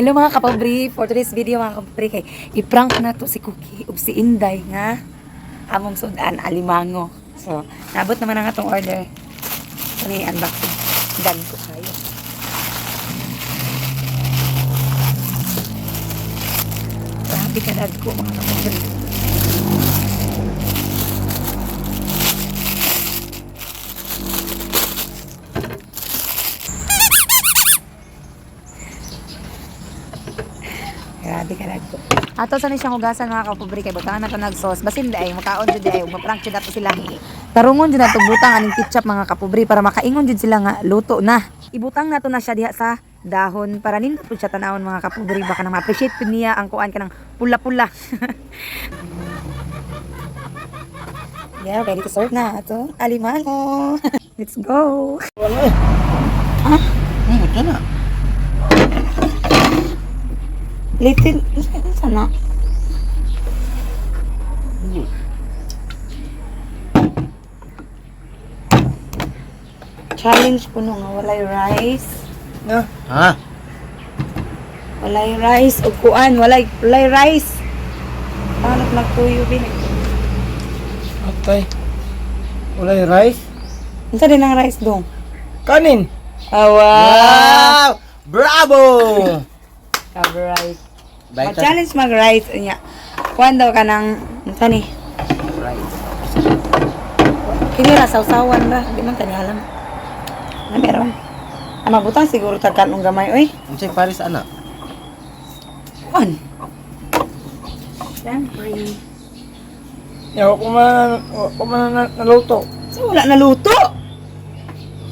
Hello mga kapobre, for today's video mga kapobre kay i-prank na to si Cookie ug si Inday nga among sudan alimango. So, nabot naman ang atong order. So, ni unboxing. Dan ko kayo. Grabe ka ko mga kapobre. Grabe ka ko. Ato sa ni siyang hugasan mga kapobre kay butangan na to nag sauce. Basin di ay makaon jud di ay maprank jud ato sila. Tarungon jud nato butang aning ketchup mga kapobre para makaingon jud sila nga luto na. Ibutang nato na siya diha sa dahon para nindot pud siya tanawon mga kapobre, baka nang ma-appreciate pud niya ang kuan kanang pula-pula. Yeah, ready to serve na ato. Alimango. Let's go. Ito na. Little, sana. Challenge ko no nga walay rice. Na, Ha? Walay rice o kuan, walay rice. Paano nagtuyo bin? atay. Walay rice. Unsa din ang rice dong? Kanin. Awa. Wow! Bravo! Cover rice. Bye, Ma-challenge mag rice unya. Kuan daw ka ng unsa ni? Rice. Kini ra sawsawan ra, di man kani alam. Na meron. Ah, mabutang siguro tag kanong gamay oy. Unsay pares ana? Kuan. Siyempre. Yaw ko man, wa ko man naluto. So, wala naluto.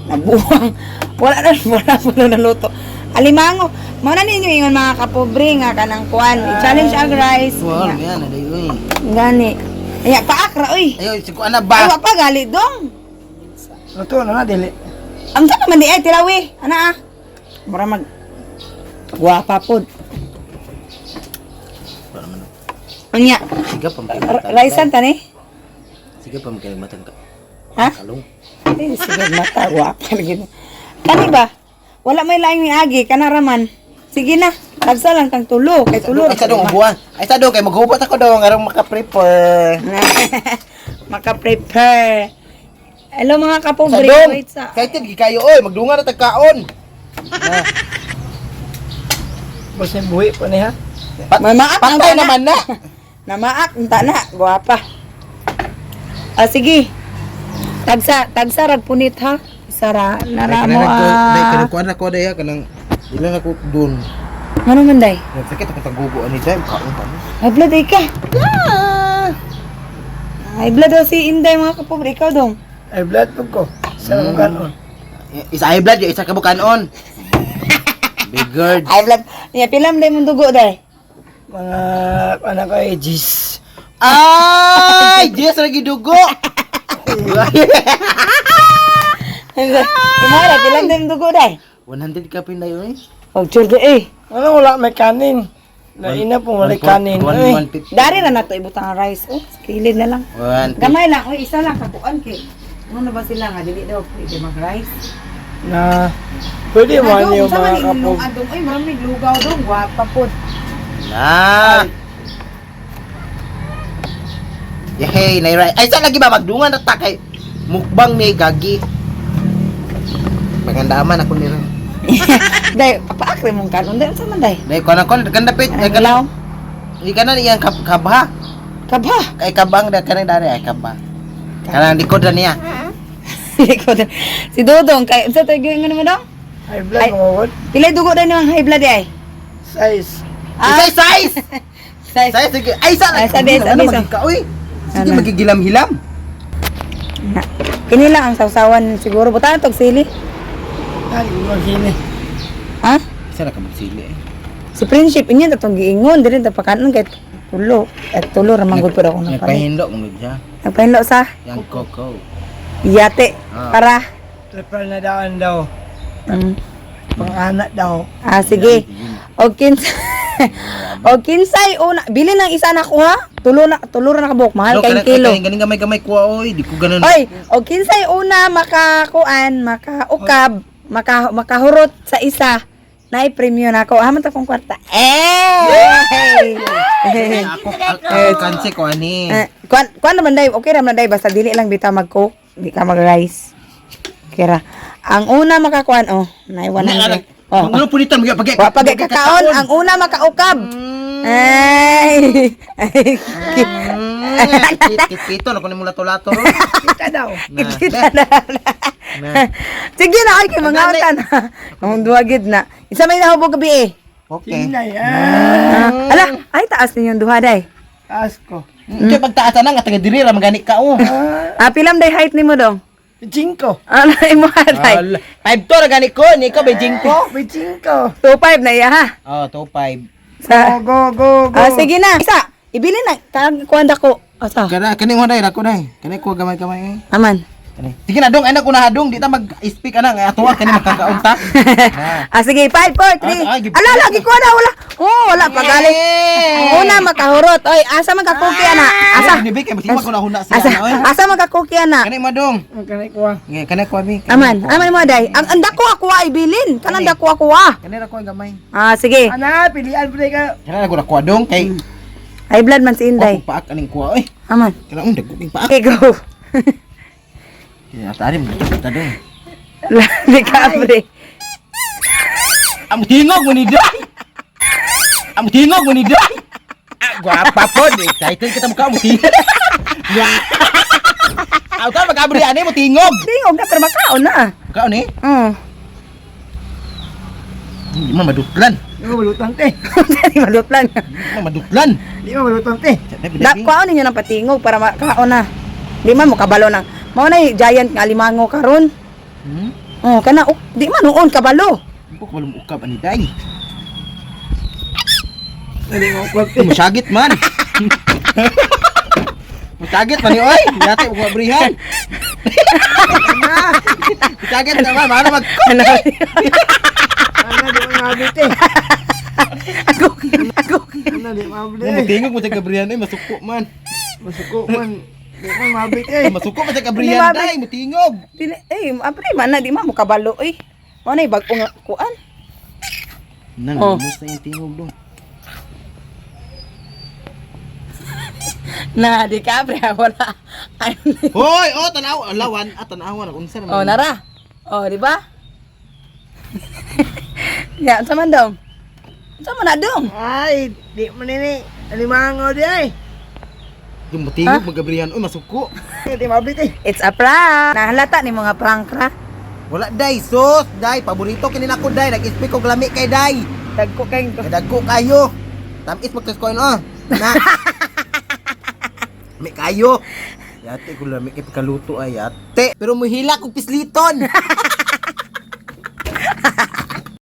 Nabuwang. Wala na, wala po na naluto. Alimango. Mao na ninyo ingon mga kapobre nga kanang kuan. I-challenge ang rice. Wow, Nga. yan aday oy. Gani. Aya, paakra, oy. Ayo, si kuan na Ay, ba? wa pa gali dong. Luto na na dili. Ang sa naman di ay tirawi. Ana ah. Mura mag guwapa pod. Unya, Sige pa rice tani? Sige pa matang ka. Ha? Kalong. Eh, sige mata guwapa lagi. Kani ba? Wala may laing ni agi kana raman. Sige na, tagsa lang kang tulo kay tulo. Ay sa dong ubuan. Ay sa dong kay maghubot ako dong aron maka-prepare. Maka-prepare. Hello mga Sa kapobre, dong. wait sa. Kay tid kayo oy, magdunga na tag kaon. Na. Basta buhi pa niya. Mamaak ang Patay tana. naman na. Namaak unta na, guwapa. Ah, sige. Tagsa, tagsa rag punit ha. Sara, nara mo Day ah. kanang kuan na ko day ha, kanang dili na ko dun. Ngano man day? Nagsakit ako tagugo ani day kaon pa. High blood ay ka. High blood daw si Inday mga kapobre, ikaw dong. Ay blood pug ko. Sa mm. kanon. Isa ay blood, isa ka bukanon. Big girl. High blood. Nya pilam day mong dugo day. Mga anak ko ay G's. Ay, Diyos lagi dugo. Kumara, pilam day mong dugo day. 100 ka pinday oy. Og churdo eh. Ano wala may kanin. Laina po walay kanin. Ay, 150. Dari ra na to ibutang ang rice. Oh, sa kilid na lang. Gamay lang, oy, isa lang kakuan kay. Ano na ba sila nga dili daw pwede mag-rice? na pwede man Dong, yung unsa man mga inyong kapog. adong? Oy, marami lugaw dong, gwapa pod. Na. Yehey, nairay. Ay, sa lagi ba magdungan na ta kay mukbang ni gagi. Magandaman ako nila. Day, papaakre mong kanon day unsa man day? Day ko na kon ganda pit. Ay, galaw. Di ka na iyang kabha. Kabha. Kay kabang da kanang dari ay kaba. Kanang likod ra niya. Likod. Si Dodong kay unsa to gyud mo dong? Ay blood Ay. mga word. Pilay dugo day nang high blood ay. Size. Ah. Size size. Size. Size sige. Ay sa Ay, sabi, sabi, Ano ka oy. Sige Ano? magigilam-hilam. Na. Kini lang ang sawsawan siguro butan tog sili. Ay, maghini. Ha? Isa ra ka magsili eh. Si friendship inya tatong giingon diri ta pakanon kay tulo. At tulo ra manggod pud ako nang palit. Nagpahinlo mo siya. Nagpahinlo sa Yang koko. yate Ah. para Prepare na daan daw. Pang-anak daw. Ah, sige. O kinsa o kinsay una bili ng isa na ko ha. Tulo na tulo ra nakabuok mahal kay kilo. Ganing gamay-gamay kuha oy, di ko ganan. Oy, o kinsay una makakuan, makaukab, makahurot sa isa. Naay premyo na ako. Ah, man ta kong kwarta. Eh! Ako ako kansi ko ani. Eh, kuan kuan naman day, okay ra man day basta dili lang bitaw mag-coke, di ka mag-rice. Okay ra. Ang una makakuan oh, naay 100. Oh. Ano pulitan mo pag Wa pag kakaon, ang una makaukab. Ay. Pito na kunin mo lato-lato. Kita daw. Kita na. Sige na ay kay mga utan. Ang duha gid na. Isa may nahubog gabi eh. Okay. Hinay, ah. Ah, ala, ay taas ninyong duha day. Taas ko. Kaya pagtaas na nga taga diri ra magani ka oh. Ah, pilam day height nimo dong. Cinco. Ano imo day? 5 to ra gani ko, ni ko Beijing ko. May cinco. 25 na iya ha. Oh, 25. Sa Go, go, go. Ah, sige na. Isa, ibili na. Tag kuan dako. Asa? Kana kani mo dai ra ko dai. Kani ko gamay-gamay. Eh. Aman. Kani. Sige na dong, anak ko na hadong, di ta mag-speak ana nga atuwa kani makakaon ta. Ah, sige, 5, 4, 3. Ah, ay, Ala, lagi ko na, wala. Oh, wala, pagaling. Ang una, makahurot. Oy, asa man ka cookie, ana? Asa? Ni bik kay ko na huna siya Asa, ana oy. asa man ka cookie, ana? Kani mo dong. Ang kanay ko ah. Nge, kani ko abi. Aman, aman mo, day. Ang dako ako, ah, ibilin. Kanang dako ako, ah. Kani ra ko gamay. Ah, sige. Ana, pilian po ka. Kani ra ko na dong kay High blood man si Inday. Wa ko paak aning kuha oy. Aman. Kana ung dagko ning paak. Okay, go. Kaya tari mo ta dong. Di ka, pre. Am tingog mo ni dai. Am tingog mo ni dai. Ah, gwapa po di. Excited kita mukha mo tingog. Aw ka mag-abri ani mo tingog. Tingog na, pero makaon na. Kaon ni? Hindi man madutlan. Di mo malutang te. Di malutlan. Hindi man madutlan. Di mo malutang te. Da, kuhaon ninyo ng patingog para makaon na. Di man mo kabalo nang. Mao na yung giant nga alimango karon. Hmm? Oh, kana oh, di man noon kabalo. Ko kabalo mo ukab ani dai. Dali mo ko te. Musagit man. Musagit man ni oy. Dati ko abrihan. Musagit na man, mana mag Ano? Ana, di mo mabit te. Ako ako. Ana, di mabit Mo eh. tingog mo sa gabrihan ay masuko man. Masuko man. Di mo mabit eh. Masuko man sa gabrihan Hindi dai, mo tingog. Dili eh apre man na di man mo kabalo eh. Mao na bag-o nga kuan. Nang Oh. oh. na yung tingog dong. Na di ka pre wala. Ay, Hoy, oh tanaw, lawan, ah tanawa na unsa naman. oh nara. Oh, di ba? Ya, unsa man dong? Unsa man na dong? Ay, di mo nini. Alimango di ay. Yung matingog magabrihan, oy masuko. Di mabit eh. It's a prank. Nahalata ni mga prank ra. Wala day, sus, day, paborito kini nako day, nag-speak og lami kay day. Dagko kay Kay dagko kayo. Tamis magkas ko oh. Na. Lami kayo. Yate ko lami kay pagkaluto ay yate. Pero muhila kog pisliton.